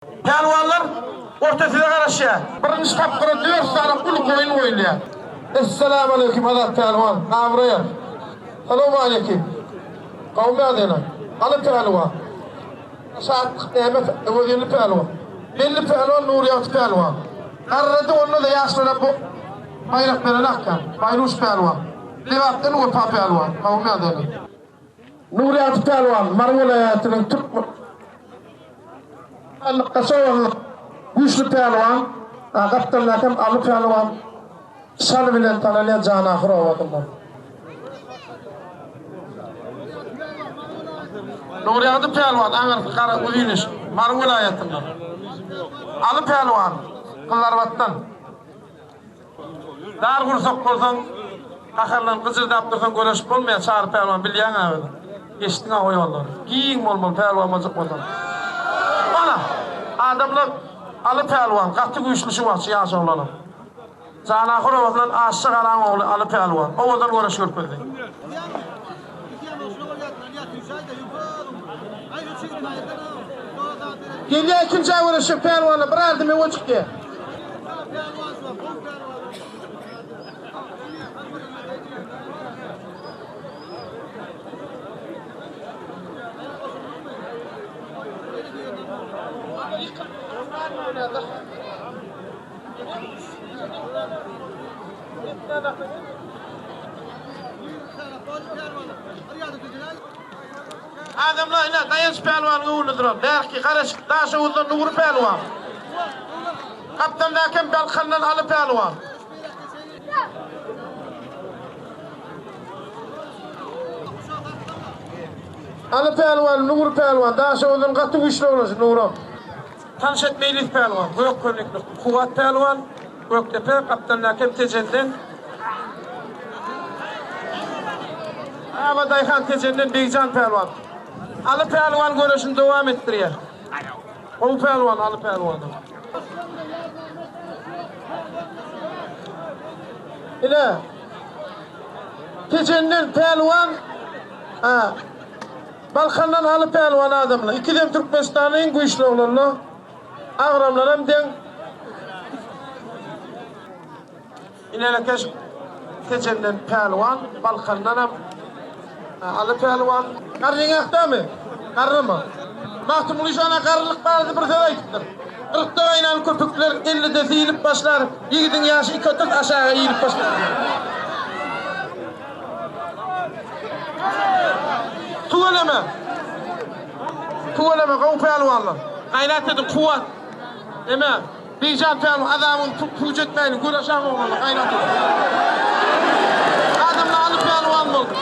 Pälwanlar, orta size garaşýar. Birinji tapgyra dört sany uly goýun goýulýar. Essalamu aleýkum Azat pälwan, abraýa. Salowmaleýkim. Gowmy ýagdaýlar? Aly pälwan. Şatlyk näme Öwezgeldi pälwan. Belli pälwan Nurýagty pälwan. Garrady onda-da ýaşlara bu baýrak beren akýan. Baýruş pälwan. Lebapdan Wepa pälwan. Gowmy ýagdaýlar? Nurýagty pälwan Mary welaýatynyň Türkmen Daşoguzly güýçli pälwan, gapdalyndaky hem Aly pälwan şal bilen tanalýan Janahyr obasyndan. Nurýagdy pälwan aňyrsy gara uzyn iş Mary welaýatyndan. Aly pälwan Gyzlarbatdan. Dar gursak bolsaň, gaharlanyp gyjyrdap dursaň göreşip bolmaýar Çary pälwan bilýäň-ä özüň. Geçdiň-ä o ýollary. Giň bolmaly pälwan boljak bolsaň. Ana, adamlar Aly pälwan gaty güýçli şu wagtçy ýaş oglanam. Janahyr obasyndan Aşşy garaň ogly Aly pälwan owadan göreş görkezdi. Gelýär ikinjä göreşjek pälwanlar bir ädim öňe çykýar. Adamlar ine Daýanç pälwanyň öňünde duran bärki garaşyk Daşoguzdan Nury pälwan. Gapdaldaky hem Balkandan Aly pälwan. Aly pälwan, Nury pälwan Daşoguzdan gaty güýçli oglan şu Nuram. Tanyş et Meýlis pälwan, gök köýnekli Kuwwat pälwan, Gökdepe, gapdaldaky hem Tejenden. Aba daýhan Tejenden Begjan pälwan. Aly pälwan göreşini dowam etdirýär. Gowy pälwan Aly pälwanam. Ine. Tejenden pälwan, ha. Balkandan Aly pälwan adamlar. Ikisem Türkmenistanyň iň güýçli oglanlar. Agramlaram deň. Inelekeş Tejenden pälwan, Balkandanam Aly pälwan. Garryň ähtdämi? Garrymy? Magtymguly şana garrylyk barada bir söz aýdypdyr. Kyrkda gaýnan köpükler ellide siýlip başlar, ýigidiň ýaşy iki 30 aşaga iýlip başlar diýýär. Tüweleme! Tüweleme, gowy pälwanlar. Gaýrat ediň, kuwwat. Eme, Begjan pälwan azabyňyzy puç etmäýliň, göreşäň oglanlar, gaýrat ediň. Adamlar Aly pälwan boldy.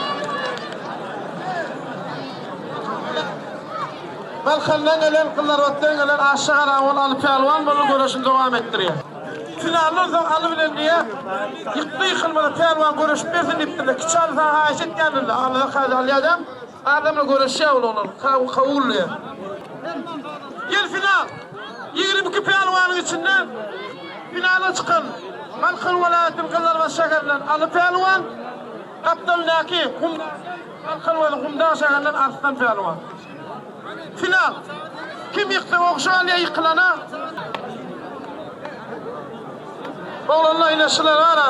Balkandan gelen, Gyzlarbatdan gelen Aşşy Garagol Aly pälwan boldy, göreşini dowam etdirýär. Finaldan soň Aly bilen diýýär, ýykdy-ýykylmady pälwan göreşip bersin diýipdirler. Kiçi Aly saňa haýyş etýändirler. Aly kazy alýadam. Adamlar göreşýär ol oglan. Kabul diýýär. Gel final. 22 pälwanyň içinden finala çykan Balkan welaýatynyň Gyzlarbat şäherinden Aly pälwan, gapdalyndaky Gum Balkan welaýatynyň Gumdag şäherinden Arslan pälwan. Final. Kim ýyksa ogşa alýar ýykylana. Oglanlar ine şular ara.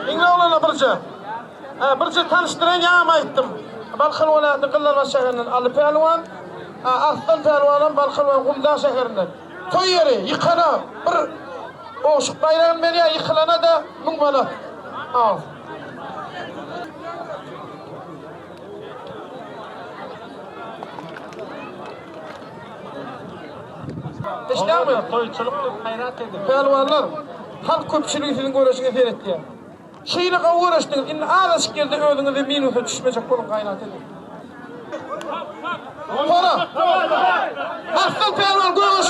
Diňle oglanlar birje. Hä, birje tanyşdyraýyn ýaňam aýtdym. Balkan welaýatynyň Gyzlarbat şäherinden Aly pälwan, a Arslan pälwanam Balkan welaýatynyň Gumdag şäherinden. Toý ýeri, ýykana bir ogşuk baýragyny berýär, ýykylana-da 1000 manat. A. Eşidýäňmi? Toýçulyk diýip gaýrat ediň. Pälwanlar, halk köpçüligi siziň göreşiňe seretýär. Şeýle gowy göreşdiňiz, indi azajyk ýerde özüňizi minusa düşmejek boluň, gaýrat ediň. Sora. Arslan pälwan göreş.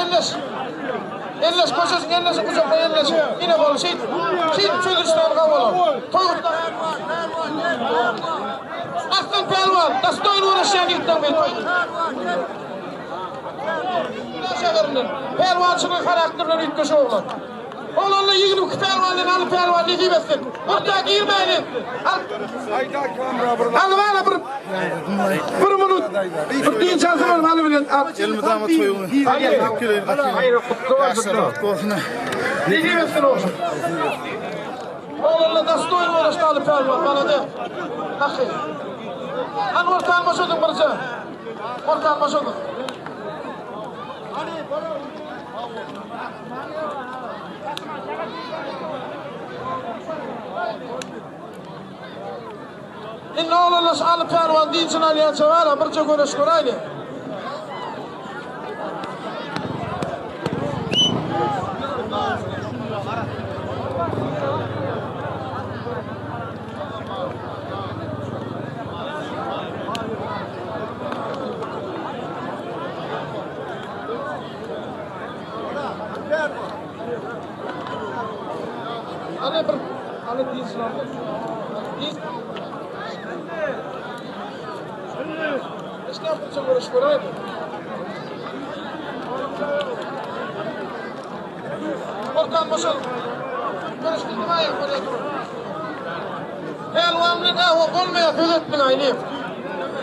Elleş. Elleş köşeşiň elleşiň gujakla elleşiň. Ine bol şeýdip. Şeýdip çözülişler gawy bolar. Toý gutlag. Arslan pälwan, dastoýyn göreşýän ýigitleň biri toý. bilen. Pälwançylygyň harakteri bilen üýtgeşik oglan. Oglanlar 22 pälwan bilen Aly pälwan nesip etsin. Orta girmäýli. Al. Aly bana bir bir minut. Bir dynç alsyn oğlum Aly bilen. Al. Elmydama toýuňy Hayır, kutlu olsun. Kutlu olsun. Nesip etsin oğlum. Oğlanla dastoyun uğraştı Aly pälwan bana de. Haky. An ortan boşadın birje. Ortan boşadın. Indi oglanlar şu Aly pälwan dynjyny alýança bar-a, birje göreş göräýli. Aly bir Aly dynjyny aldy. Dynç. İşte birje göreş göräýli. Ortan boşal. Görüşdü aýak bolýar. Pälwan bilen äho bolmaýar söz etmeň aýnym.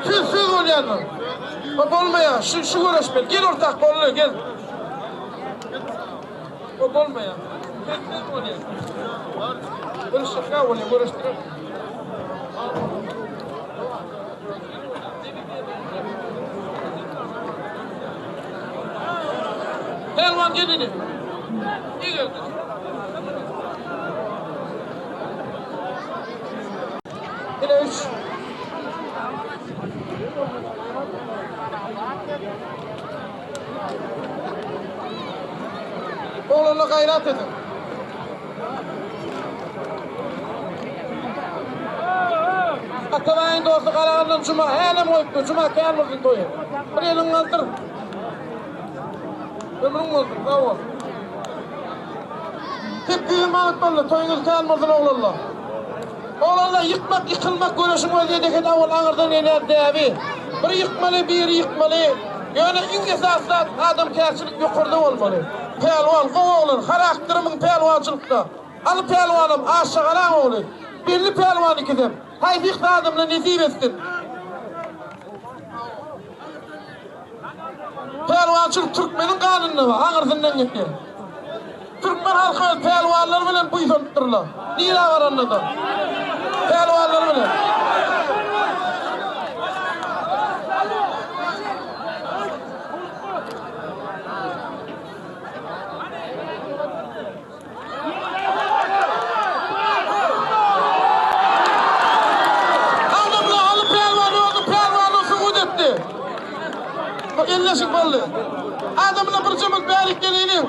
Söz söz bolýar. O bolmaýar. Şu şu görüşmeli. Gel ortak bolly gel. O bolmaýar. Söz söz bolýar. Görüşjek bolýar, görüşdürer. Pälwan gel ini. İyi geldi. Yine üç. Oğlanla gayret edin. Atabaýyň dosty Garagandan Juma hälem goýupdy. Juma kän bolsun toýy. Bir eliň galdyr. Ömrüň bolsun, sag bol. 800 manat boldy. Toýuňyz kän bolsun oglanlar. Oglanlar ýykmak, ýykylmak göreşiň öz edeket awal aňyrdan gelýän däbi. Bir ýykmaly, biri ýykmaly. Ýöne iň esasy zat adamkärçilik ýokarda bolmaly. Pälwan, gowy oglan, harakterimiň pälwançylykda. Aly pälwanam aşşagaraň ogly. Belli pälwan ikisem. Haýsy yksa adamla nesip etsin. Pälwançylyk türkmeniň ganynda bar, aňyrsyndan gitýär. Türkmen halky öz pälwanlary bilen buýsanypdyrlar. Nirä baranda-da. Pälwanlary bilen. Adamlar Aly pälwan özüniň pälwanlygyny subut etdi. Bu elleşik boldy. Adamlar bir jümüt bärik geleýliň.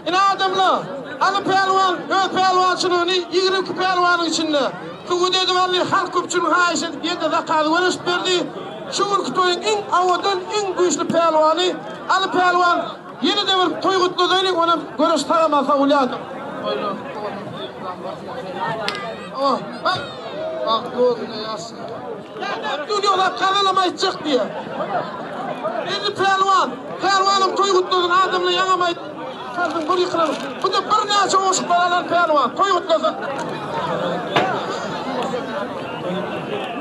Ine adamlar, Aly pälwan öz pälwançylygyny 22 pälwanyň içinde subut edip aldy. Halk köpçüligiň haýyş edip ýene zakazy göreşip berdi. Şu günki toýuň iň owadan, iň güýçli pälwany Aly pälwan. Ýene-de bir toý gutladaýlyň, onam göreş tagama sowulýardy. Oh, bak. Bagtly bolsun ýaşsyn. Dünýä gazalam aýtjak diýe. Indi pälwan, pälwanyň toý gutladyn adamlar ýaňam aýt. Kalbyň bir ýykylan. Bu da birnäçe oşuklar alan pälwan, toý gutlasyn.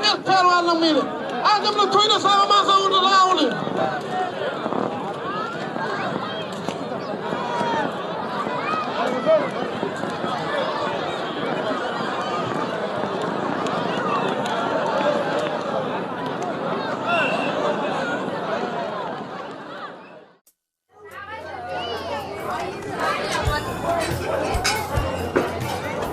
Mert pälwanyň biri. Adamlar toýda sagaman sowuldy, lawuly.